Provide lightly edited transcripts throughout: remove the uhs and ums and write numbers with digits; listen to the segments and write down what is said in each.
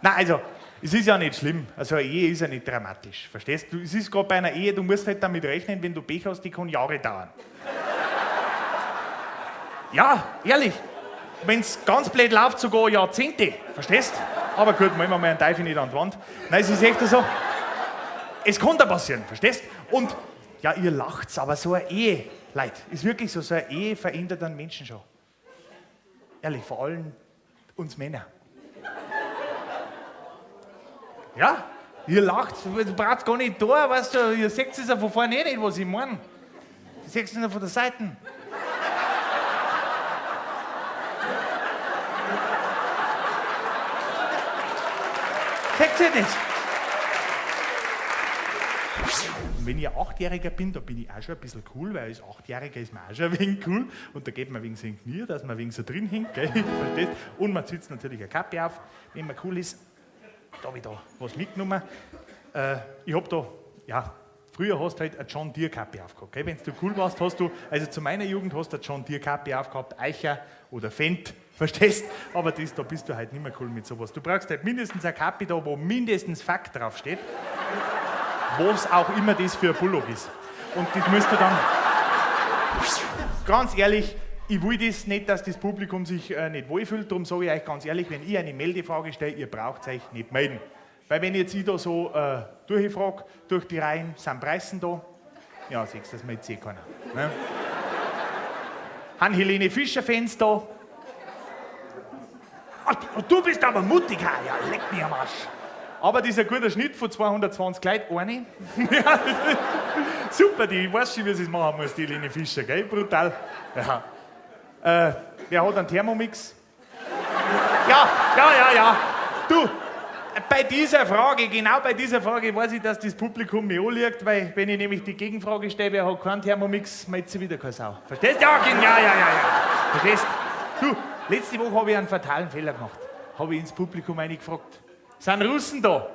Nein, also, es ist ja nicht schlimm. Also eine Ehe ist ja nicht dramatisch. Verstehst du? Es ist gerade bei einer Ehe, du musst halt damit rechnen, wenn du Pech hast, die kann Jahre dauern. Ja, ehrlich. Wenn es ganz blöd läuft, sogar Jahrzehnte. Verstehst? Aber gut, malen wir mal einen Teufel nicht an die Wand. Nein, es ist echt so. Es kann da passieren, verstehst? Und ja, ihr lacht's, aber so eine Ehe, Leute, ist wirklich so, so eine Ehe verändert einen Menschen schon. Ehrlich, vor allem uns Männer. Ja, ihr lacht, du braucht gar nicht da, weißt du, ihr seht es ja von vorne eh nicht, was ich meine. Ihr seht es nur von der Seite. Seht ihr das? Und wenn ich ein Achtjähriger bin, da bin ich auch schon ein bisschen cool, weil als Achtjähriger ist man auch schon ein wenig cool. Und da geht man wegen so in Knie, dass man wegen so drin hängt, gell? Verstehst? Und man zieht natürlich eine Kappe auf, wenn man cool ist. Da habe ich da was mitgenommen. Ich hab da, ja, früher hast du halt eine John Deere Kappe aufgehabt. Gell? Wenn du cool warst, hast du, also zu meiner Jugend hast du eine John Deere Kappe aufgehabt, Eicher oder Fendt, verstehst? Aber das, da bist du halt nicht mehr cool mit sowas. Du brauchst halt mindestens eine Kappe da, wo mindestens Fakt draufsteht. Was auch immer das für ein Bullock ist. Und das musst du dann. Ganz ehrlich, ich will das nicht, dass das Publikum sich nicht wohlfühlt. Darum sage ich euch ganz ehrlich, wenn ich eine Meldefrage stelle, ihr braucht euch nicht melden. Weil wenn ich jetzt ich da so durchfrage, durch die Reihen, sind Preisen da? Ja, siehst du, das meldet sich eh keiner. Ne? Han Helene Fischer-Fans da? Ah, du bist aber mutig, ha? Ja, leck mich am Arsch. Aber das ist ein guter Schnitt von 220 Leuten, eine. Ja, super, die, ich weiß schon, wie sie es machen muss, die Helene Fischer, gell? Brutal. Ja. Wer hat einen Thermomix? Ja, ja, ja, ja. Du, bei dieser Frage, genau bei dieser Frage weiß ich, dass das Publikum mir anliegt, weil wenn ich nämlich die Gegenfrage stelle, wer hat keinen Thermomix, meldet sich wieder keine Sau. Verstehst? Ja, ja, ja, ja, ja. Verstehst? Du, letzte Woche habe ich einen fatalen Fehler gemacht. Habe ich ins Publikum reingefragt. Sind Russen da?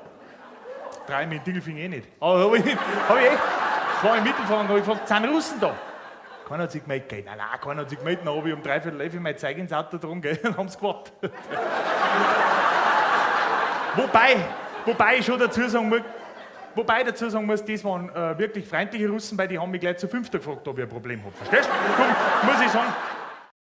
Drei mit Dingelfinger eh nicht. Aber habe ich, hab ich echt, das war im Mittelfahren, habe ich gefragt, sind Russen da? Keiner hat sich gemeldet, gell? Nein, nein, keiner hat sich gemeldet. Dann habe ich um 10:45 mein Zeug ins Auto getragen, gell? Und haben sie gewartet. Wobei ich schon dazu sagen muss, wobei ich dazu sagen muss, das waren wirklich freundliche Russen, weil die haben mich gleich zu fünfter gefragt, ob ich ein Problem hab. Verstehst du? Komm, muss ich sagen,